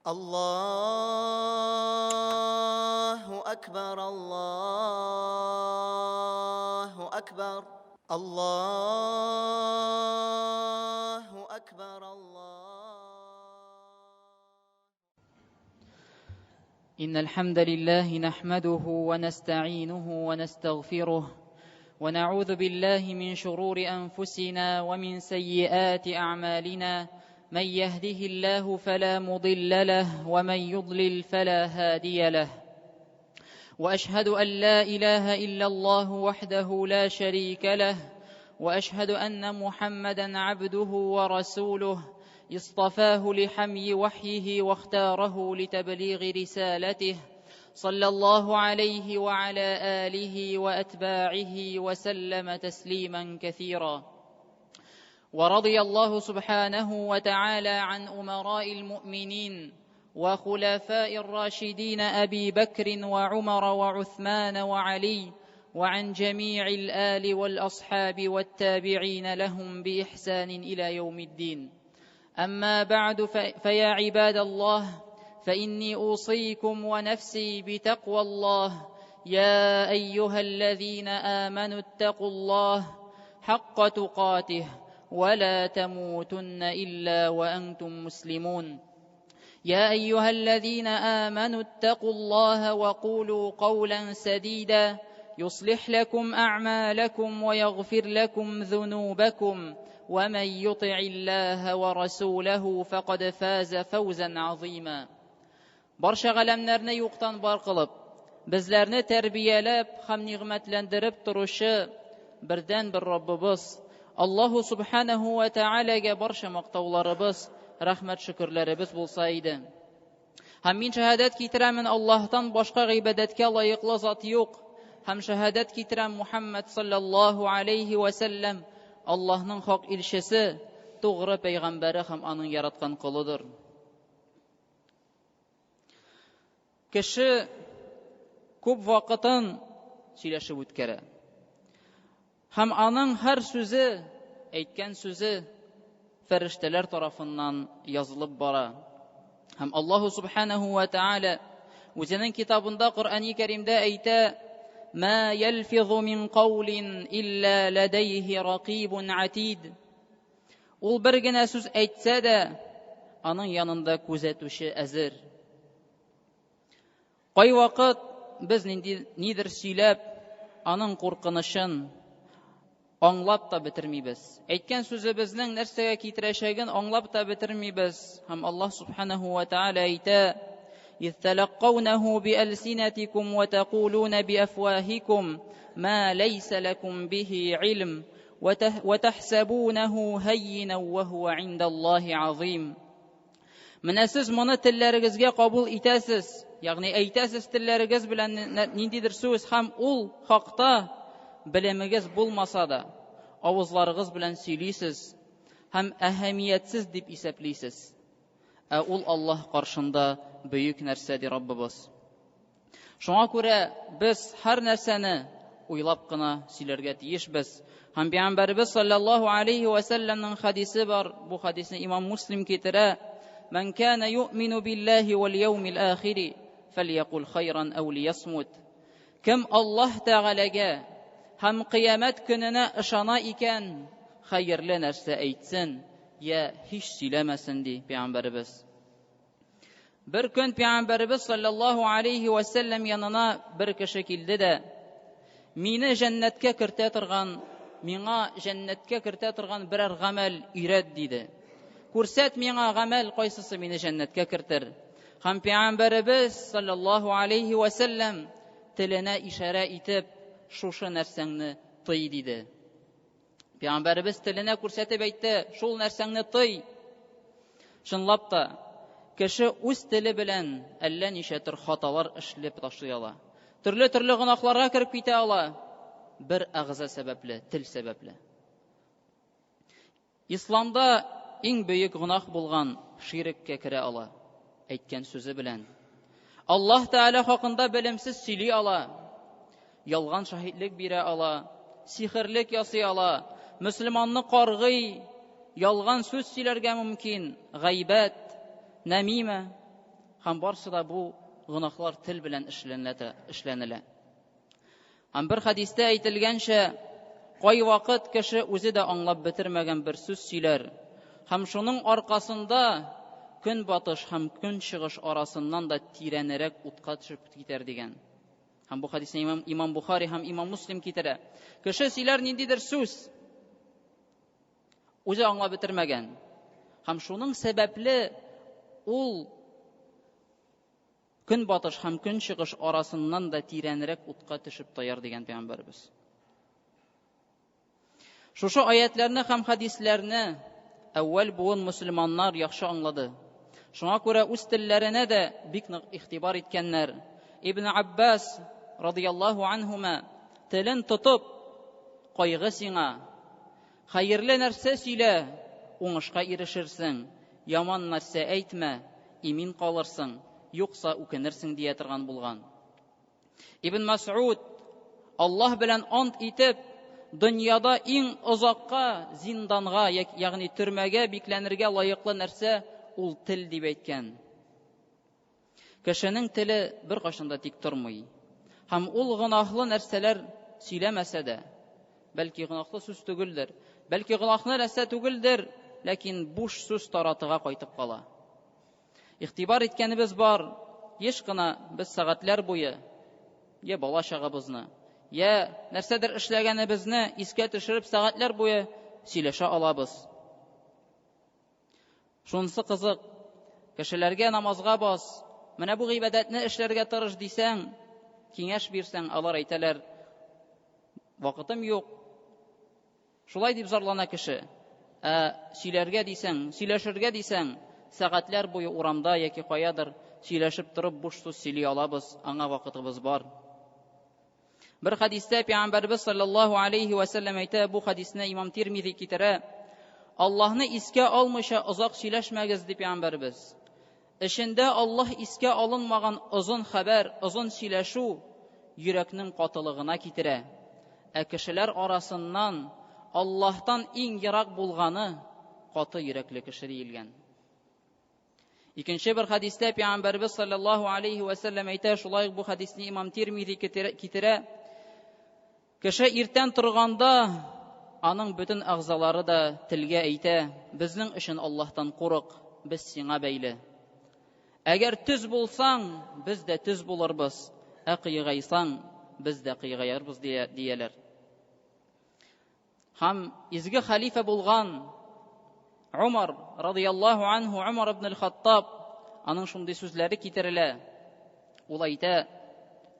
Allahu akbar, Allahu akbar, Allahu akbar, Allah. إن الحمد لله نحمده ونستعينه ونستغفره ونعوذ بالله من شرور أنفسنا ومن سيئات أعمالنا، من يهده الله فلا مضل له ومن يضلل فلا هادي له، وأشهد أن لا إله إلا الله وحده لا شريك له، وأشهد أن محمدا عبده ورسوله، اصطفاه لحمي وحيه واختاره لتبليغ رسالته، صلى الله عليه وعلى آله وأتباعه وسلم تسليما كثيرا. ورضي الله سبحانه وتعالى عن أمراء المؤمنين وخلفاء الراشدين أبي بكر وعمر وعثمان وعلي، وعن جميع الآل والأصحاب والتابعين لهم بإحسان إلى يوم الدين. أما بعد، فيا عباد الله، فإني أوصيكم ونفسي بتقوى الله. يا أيها الذين آمنوا اتقوا الله حق تقاته ولا تموتن إلا وأنتم مسلمون. يا أيها الذين آمنوا اتقوا الله وقولوا قولا سديدا يصلح لكم أعمالكم ويغفر لكم ذنوبكم، ومن يطع الله ورسوله فقد فاز فوزا عظيما. Барча галәмнәрне юктан бар кылып, безләрне тәрбияләп һәм нигъмәтләндереп торучы бердән-бер Раббыбыз Аллаһу субханаһу ва таалагә барча мактауларыбыз, рәхмәт шөкерләребез булса иде. Һәм мин шәһадәт китерәмен, Аллаһтан башка гыйбадәткә лаеклы зат юк. Һәм шәһадәт китерәм, Мухаммад саллаллаһу алейхи ва сәлләм Аллаһның хак илчесе, тугры пәйгамбәре һәм аның яраткан колыдыр. Кеше күп вакытын сөйләшеп үткәрә. Һәм аның һәр сүзе, әйткән сүзе фәрештәләр тарафыннан язылып бара. Һәм Аллаһу субханаһу ва тааля үзенең китабында Коръәни Кәримдә әйтә: "Ма ялфизу мин каулин илля ладайхи рақибун атид." Ул бер генә сүз әйтсә дә, аның янында күзәтүче әзер. Кайвакыт без нинди нидер сөйләп, аның куркынычын аңлап та бетермибез. Әйткән сүзебезнең нәрсәгә китерәчәген аңлап та бетермибез. Һәм Аллаһ субханаһу ва тааля әйтә: "Из талаккаунаһу биалсинатикум ва тaqулуна биафваһикум ма лайса лакум бихи илм ва тахсабунаһу һаййинан ва хуа индаллаһи азим." Менә сез моны телләрегезгә кабул итәсез, ягъни әйтәсез телләрегез белән ниндидер сүз, һәм ул хакта белемегез булмаса да, авызларыгыз белән сөйлисез һәм әһәмиятсез дип исәплисез. Ә ул Аллаһ каршында бөек нәрсә, ди Раббыбыз. Шуңа күрә без һәр нәрсәне уйлап кына сөйләргә тиешбез. Һәм Пәйгамбәребез саллаллаһу алейхи ва сәлләмнең хадисе бар. Бу хадисне имам Муслим китерә. Ман кана юъмину биллаһи вал яумил ахири фальякул хайран ау лиясмут. Кем Аллаһ Тәгаләгә һәм кыямәт көненә ышана икән, хәерле нәрсә әйтсен, я һич сөйләмәсен, ди Пәйгамбәребез. Бер көн Пәйгамбәребез саллаллаһу алейхи ва сәлләм янына бер кеше килде дә, мине җәннәткә кертә торган, миңа җәннәткә кертә торган берәр гамәл өйрәт, диде. Күрсәт миңа гамәл, кайсысы мине җәннәткә кертер. Һәм Пәйгамбәребез саллаллаһу алейхи ва сәлләм теленә ишарә итеп, шушы нәрсәңне тый, диде. Пәйгамбәребез теленә күрсәтеп әйтте, шул нәрсәңне тый. Чынлап та, кеше үз теле белән әллә ничә төр хаталар эшләп ташлый ала. Төрле-төрле гөнаһларга кереп китә ала. Бер әгъза сәбәпле, тел сәбәпле. Исламда иң бөек гөнаһ булган ширккә керә ала, әйткән сүзе белән. Аллаһ Тәгалә хакында белемсез сөйли ала, ялган шаһитлек бирә ала, сихерлек ясый ала, мөселманны каргый, ялган сүз сөйләргә мөмкин, гайбәт, нәмимә. Һәм барсы да бу гөнаһлар тел белән эшләнелә. Һәм бер хәдистә әйтелгәнчә, кайвакыт кеше үзе дә аңлап бетермәгән бер сүз сөйләр. Һәм шуның аркасында көнбатыш һәм көнчыгыш арасыннан да тирәнрәк утка төшеп китәр дигән. Һәм бу хәдисне имам, имам Бухари һәм имам Муслим китерә. Кеше сөйләр ниндидер сүз, үзе аңлап бетермәгән. Һәм шуның сәбәпле ул көнбатыш һәм көнчыгыш арасыннан да тирәнрәк утка төшеп таяр дигән пәйгамбәребез. Шушы аятларны һәм хәдисләрне әүвәл буын мөселманнар яхшы аңлады. Шуңа күрә үз телләренә дә бик нык игътибар иткәннәр. Ибн Аббас радияллаһу анһума телен тотып, кайгы сиңа, Хәерле нәрсә сөйлә, уңышка ирешерсең, яман нәрсә әйтмә, имин калырсың, юкса үкенерсең дия торган булган. Ибн Мас'уд Аллаһ белән ант итеп, дөньяда иң озакка зинданга, ягъни төрмәгә бикләнергә лаеклы нәрсә ул тел дип әйткән. Кешенең теле беркайчан да тик тормый. Һәм ул гөнаһлы нәрсәләр сөйләмәсә дә, бәлки гөнаһлы сүз түгелдер, бәлки гөнаһлы нәрсә түгелдер, ләкин буш сүз таратыга кайтып кала. Игътибар иткәнебез бар, еш кына без сәгатьләр буе я бала чагыбызны, я нәрсәдер эшләгәнебезне искә төшереп сәгатьләр буе сөйләшә алабыз. Шунысы кызык, кешеләргә намазга бас, менә бу гыйбадәтне эшләргә тырыш дисәң, киңәш бирсәң, алар әйтәләр, вакытым юк. Шулай дип зарлана кеше. Ә сөйләргә дисәң, сөйләшергә дисәң, сәгатьләр буе урамда яки каядыр сөйләшеп торып буш сүз сөйли алабыз, аңа вакытыбыз бар. Бер хәдистә Пәйгамбәрбез саллаллаһу алейхи ва сәлләм әйтә, бу хәдисне имам Тирмизи китерә. Аллаһны искә алмыйча озак сөйләшмәгез, ди Пәйгамбәрбез. Эчендә Аллаһ искә алынмаган озын хәбәр, озын сөйләшү йөрәкнең катылыгына китерә. Ә кешеләр арасыннан Аллаһтан иң ерак булганы каты йөрәкле кеше диелгән. Икенче бер хәдистә Пәйгамбәрбез саллаллаһу алейхи ва сәлләм әйтә, шулай ук бу хәдисне имам Тирмизи китерә. Кеше иртән торганда аның бөтен әгъзалары да телгә әйтә, безнең өчен Аллаһтан курык, без сиңа бәйле. Әгәр төз булсаң, без дә төз булырбыз, ә кыйгайсаң, без дә кыйгаярбыз дияләр. Һәм изге хәлифә булган Умар радияллаһу анһу Умар ибн аль-Хаттаб аның шундый сүзләре китерелә. Ул әйтә,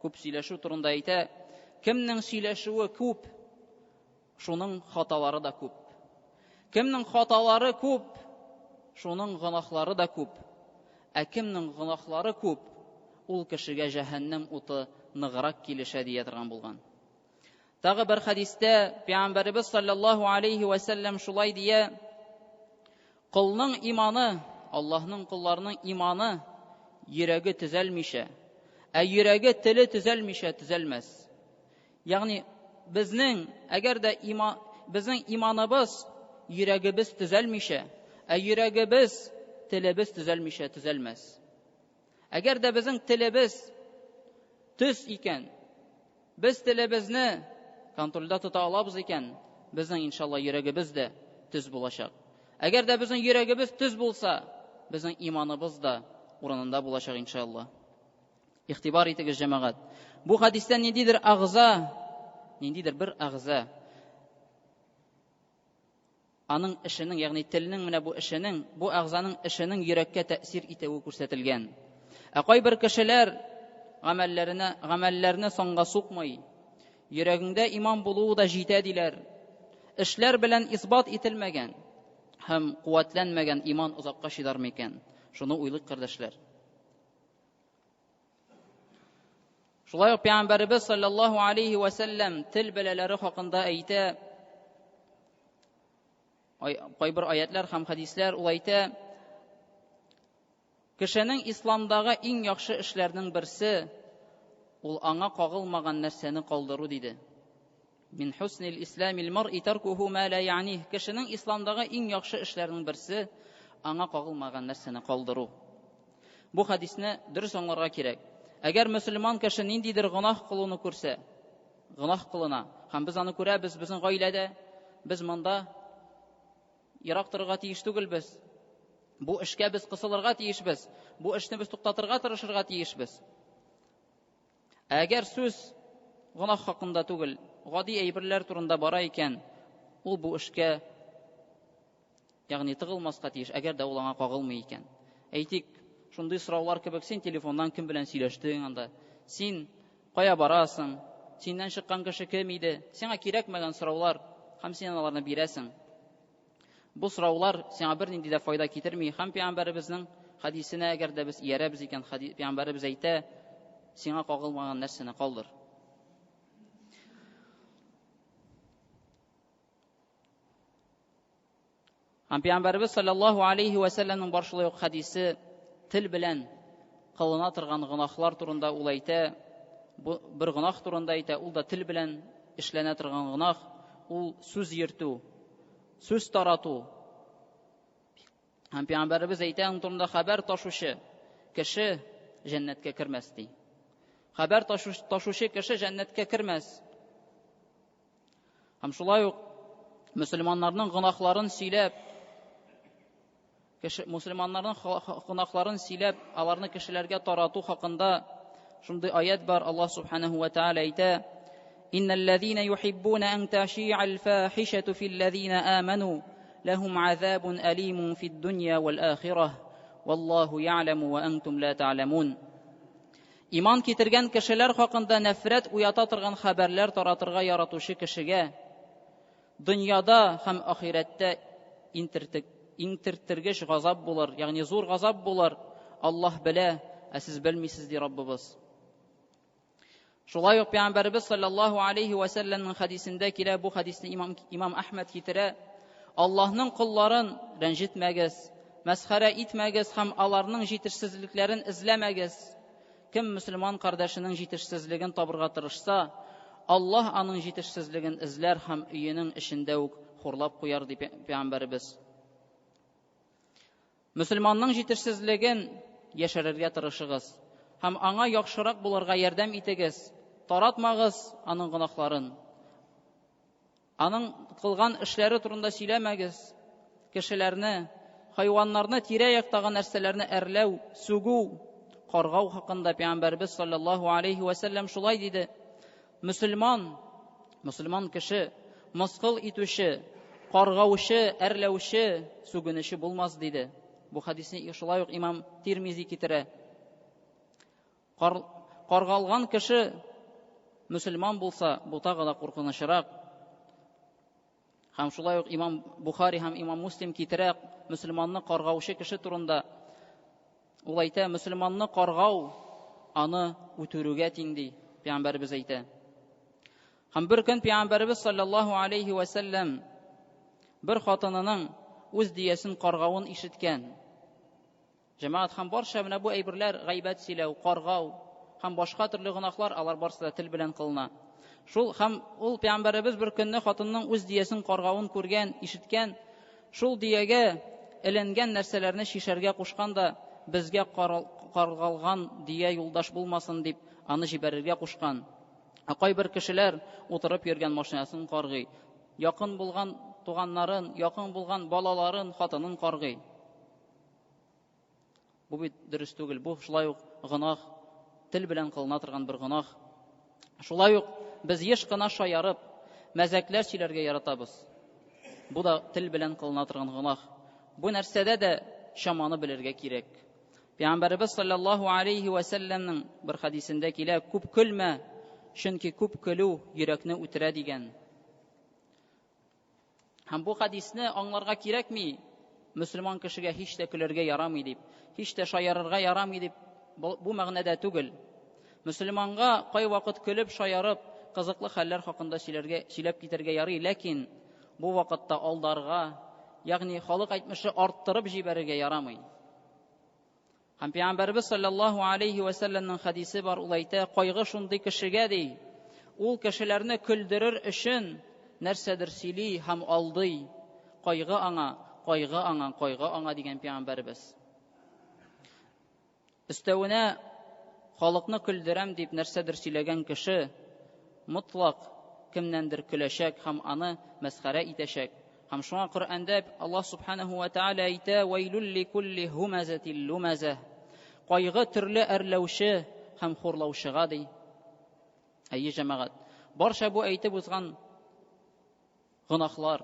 күп сөйләшү турында әйтә, кемнең сөйләшүе күп, шуның хаталары да күп. Кемнең хаталары күп, шуның гөнаһлары да күп. Ә кемнең гөнаһлары күп, ул кешегә җәһәннәм уты ныграк килешә дия торган булган. Тагы бер хәдистә Пәйгамбәребез саллаллаһу алейхи ва сәлләм шулай дия: Колның иманы, Аллаһның колларының иманы йөрәге төзәлмичә, ә йөрәге теле төзәлмичә төзәлмәс. Ягъни безнең әгәр дә има, безнең иманыбыз йөрәгебез төзәлмичә, ә йөрәгебез телебез төзәлмичә төзәлмәс. Әгәр дә безнең телебез төз икән, без телебезне контрольдә тота алабыз икән, безнең иншалла йөрәгебез дә төз булачак. Әгәр дә безнең йөрәгебез төз булса, безнең иманыбыз да урынында булачак иншалла. Игътибар итегез, җәмәгать. Бу хәдистә ниндидер агза, ниндидер бер агза Аның эшенең, ягъни телнең менә бу эшенең, бу әгъзаның эшенең йөрәккә тәэсир итүе күрсәтелгән. Ә кайбер кешеләр гамәлләренә, гамәлләрне санга сукмый. Йөрәгеңдә иман булуы да җитә диләр. Эшләр белән исбат ителмәгән һәм куәтләнмәгән иман озакка чыдар микән? Шуны уйлыйк, кардәшләр. Шулай ук Пәйгамбәребез саллаллаһу алейхи ва сәлләм тел бәлаләре хакында әйтә. Кайбер аятлар һәм хәдисләр ул әйтә. Кешенең исламдагы иң яхшы эшләрнең берсе ул аңа кагылмаган нәрсәне калдыру диде. Мин хуснил исламил мар'i таркуху ма ла яъних. Кешенең исламдагы иң яхшы эшләрнең берсе аңа кагылмаган нәрсәне калдыру. Бу хәдисне дөрес аңларга кирәк. Әгәр мөселман кеше ниндидер гөнаһ кылуны күрсә, гөнаһ кылына, һәм без аны күрәбез безнең гаиләдә, без монда ерак торырга тиеш түгелбез. Бу эшкә без кысылырга тиешбез. Бу эшне без туктатырга тырышырга тиешбез. Әгәр сүз гөнаһ хакында түгел, гади әйберләр турында бара икән, ул бу эшкә ягъни тыгылмаска тиеш, әгәр дә ул аңа кагылмый икән. Әйтик, шундый сораулар кебек, син телефоннан кем белән сөйләштең анда? Син кая барасың? Синнән чыккан кеше кем иде? Сиңа кирәкмәгән сораулар һәм син аларны бирәсең. Бу сораулар сиңа бернинди дә файда китерми. Һәм пәйгамбәребезнең хәдисенә әгәр дә без иярәбез икән, пәйгамбәребез әйтә, сиңа кагылмаган нәрсәне калдыр. Һәм пәйгамбәребез саллаллаһу алейхи ва сәлләмнең бар шулай ук хәдисе тел белән кылына торган гөнаһлар турында ул әйтә. Бу бер гөнаһ турында әйтә, ул да тел белән эшләнә торган гөнаһ, ул сүз йөртү, сүз тарату. Һәм пәйгамбәребез әйтә, аның турында хәбәр ташучы кеше җәннәткә кермәс ди. Хәбәр ташучы кеше җәннәткә кермәс. Һәм шулай ук мөселманнарның гөнаһларын сөйләп, кеше мөселманнарның гөнаһларын сөйләп, аларны кешеләргә тарату хакында шундый аят бар. Аллаһ субханаху ва тааля әйтә: Инналлазина юхиббуна ан таши'ал фахишату филлазина аману лахум азабун алимун фид дунья вал ахирах валлаху я'ламу ва антум ла та'ламун. Иман китергән кешеләр хакында нәфрәт уята торган хәбәрләр таратырга яратучы кешегә дөньяда һәм ахирәттә иңтертергеч газап булыр, ягъни зур газап булыр. Аллаһ белә, ә сез белмисез, ди Раббыбыз. Шулай ук Пәйгамбәребез саллаллаһу алейхи ва сәлләмнең хәдисендә килә, бу хәдисне имам, имам Әхмәд китерә. Аллаһның колларын рәнҗетмәгез, мәсхәрә итмәгез һәм аларның җитешсезлекләрен эзләмәгез. Кем мөселман кардәшенең җитешсезлеген табырга тырышса, Аллаһ аның җитешсезлеген эзләр һәм өенең эчендә үк хурлап куяр, ди пәйгамбәребез. Мөселманның җитешсезлеген яшерергә тырышыгыз һәм аңа яхшырак булырга ярдәм итегез, таратмагыз аның гөнаһларын. Аның кылган эшләре турында сөйләмәгез. Кешеләрне, хайваннарны, тирә-яктагы нәрсәләрне әрләү, сүгү, каргау хакында Пәйгамбәрбез саллаллаһу алейхи ва сәлләм шулай диде. Мөселман, мөселман кеше мыскыл итүче, каргаучы, әрләүче, сүгенүче булмас диде. Бу хәдисне шулай ук имам Тирмизи китерә. Кар, каргалган кеше мөселман булса, бу тагы да куркынычрак. Һәм шулай ук имам Бухари һәм имам Муслим китерә мөселманны каргаучы кеше турында. Ул әйтә, мөселманны каргау аны үтерүгә тиң ди, пәйгамбәребез әйтә. Һәм бер көн пәйгамбәребез саллаллаһу алейхи ва сәлләм бер хатынының үз диясен каргавын ишеткән. Җәмәгать һәм барча менә бу әйберләр, гайбәт сөйләү, каргау һәм башка төрле гөнаһлар, алар барысы да тел белән кылына. Шул һәм ул пәйгамбәребез бер көнне хатынның үз диясен каргавын күргән, ишеткән, шул диягә эленгән нәрсәләрне чишәргә кушкан да, безгә каргалган дия юлдаш булмасын дип, аны җибәрергә кушкан. Ә кайбер кешеләр утырып йөргән машинасын каргый, якын булган туганнарын, якын булган балаларын, хатынын каргый. Бу бит дөрес түгел. Бу шулай ук гөнаһ, тел белән кылына торган бер гөнаһ. Шулай ук без еш кына шаярып, мәзәкләр сөйләргә яратабыз. Бу да тел белән кылына торган гөнаһ. Бу нәрсәдә дә чаманы белергә кирәк. Пәйгамбәребез саллаллаһу алейхи ва сәлләмнең бер хәдисендә килә, күп көлмә, чөнки күп көлү йөрәкне үтерә дигән. Һәм бу хәдисне аңларга кирәкми, мөселман кешегә һич тә көләргә ярамый дип, һич тә шаярырга ярамый дип, бу мәгънәдә түгел. Мөселманга кайвакыт көлеп, шаярып, кызыклы хәлләр хакында сөйләргә, сөйләп китәргә ярый, ләкин бу вакытта алдарга, ягъни халык әйтмеше арттырып җибәрергә ярамый. Һәм Пәйгамбәребез саллаллаһу алейхи ва сәлләмнең хәдисе бар, ул әйтә, кайгы шундый кешегә ди, ул кешеләрне көлдерер өчен нәрсәдер сөйли һәм алдый. Кайгы аңа, кайгы аңа, кайгы аңа дигән Пәйгамбәребез. Өстәвенә халыкны көлдерәм дип нәрсәдер сөйләгән кеше мотлак кемнәндер көләчәк һәм аны мәсхәрә итәчәк. Һәм шуңа Коръәндә Аллаһ субханаһу ва тааля әйтә: "Вәйлүл ликулли һумазатил лумаза". Кайгы төрле әрләүче һәм хурлаучыга ди. Әйе, җәмәгать. Барча бу әйтеп узган гөнаһлар,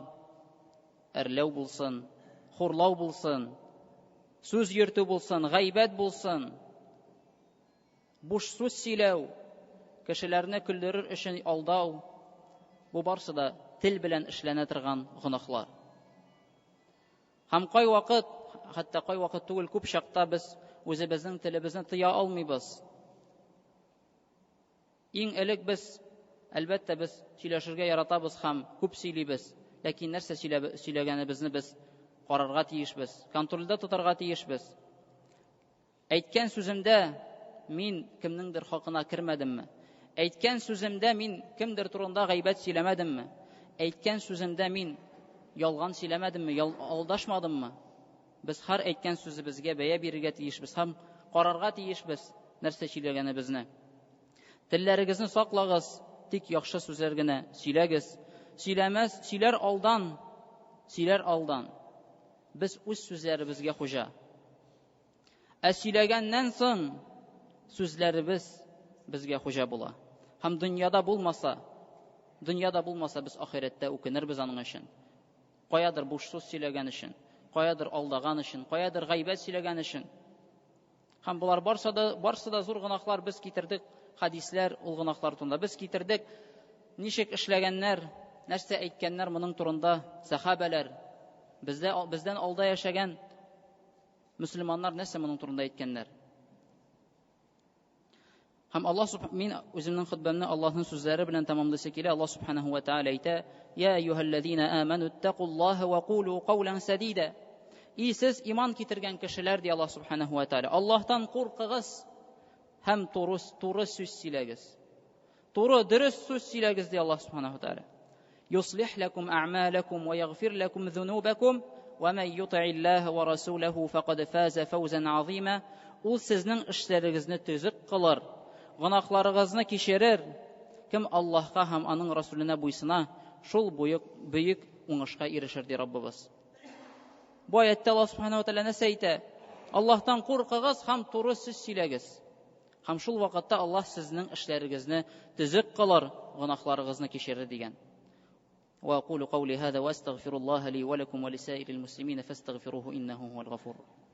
әрләү булсын, хурлау булсын, сүз йөртү булсын, гайбәт булсын, буш сүз сөйләү, кешеләрне көлдерер өчен алдау, бу барсы да тел белән эшләнә торган гөнаһлар. Һәм кайвакыт, хәтта кайвакыт түгел, күп чакта без үзебезнең телебезне тыя алмыйбыз. Иң элек без, әлбәттә, без сөйләшергә яратабыз һәм күп сөйлибез. Ләкин нәрсә сөйләгәнебезне без карарга тиешбез, контрольдә тотарга тиешбез. Әйткән сүземдә мин кемнеңдер хакына кермәдемме? Әйткән сүземдә мин кемдер турында гайбәт сөйләмәдемме? Әйткән сүземдә мин ялган сөйләмәдемме, алдашмадыммы? Без һәр әйткән сүзебезгә бәя бирергә тиешбез һәм карарга тиешбез нәрсә сөйләгәнебезне. Телләрегезне саклагыз, тик яхшы сүзләр генә сөйләгез. Сөйләмәс, сөйләр алдан, сөйләр алдан. Без үз сүзләребезгә хуҗа. Ә сөйләгәннән соң сүзләребез безгә хуҗа була. Һәм дөньяда булмаса, дөньяда булмаса без ахирәттә үкенербез аның өчен. Каядыр буш сүз сөйләгән өчен, каядыр алдаган өчен, каядыр гайбәт сөйләгән өчен. Һәм болар барсы да, барсы да зур гөнаһлар без китердек хәдисләр ул гөнаһлар турында. Без китердек ничек эшләгәннәр, нәрсә әйткәннәр моның турында сәхабәләр. Бездә бездән алда яшәгән мөселманнар нәрсә моның турында әйткәннәр. Һәм Аллаһ мин үземнең хөтбәмне Аллаһның сүзләре белән тәмамлыйсы килә. Аллаһ субханаһу ва тааля әйтә: "Я әйюһәлләзина аману иттакуллаһа ва кулу каулан садида". И сез иман китергән кешеләр, ди Аллаһ субханаһу ва тааля, Аллаһтан куркыгыз һәм туры, туры сүз сөйләгез. Туры, дөрес сүз сөйләгез, ди Аллаһ субханаһу ва тааля. Юслих лакум а'малакум ва ягфир лакум зунубакум ва ман юти'иллаһа ва расулаху факад фаза фавзан азима. Ул сезнең эшләрегезне төзек кылыр, гөнаһларыгызны кичерер. Кем Аллаһка һәм аның Расуленә буйсына, шул бөек, бөек уңышка ирешер, ди Раббыбыз. Бу аятта Аллаһ субханаһу ва тааля нәрсә әйтә? Аллаһтан куркыгыз һәм туры сүз сөйләгез. Һәм шул вакытта Аллаһ сезнең эшләрегезне төзек кылыр, гөнаһларыгызны кичерер дигән. وأقول قولي هذا وأستغفر الله لي ولكم ولسائر المسلمين فاستغفروه إنه هو الغفور الرحيم.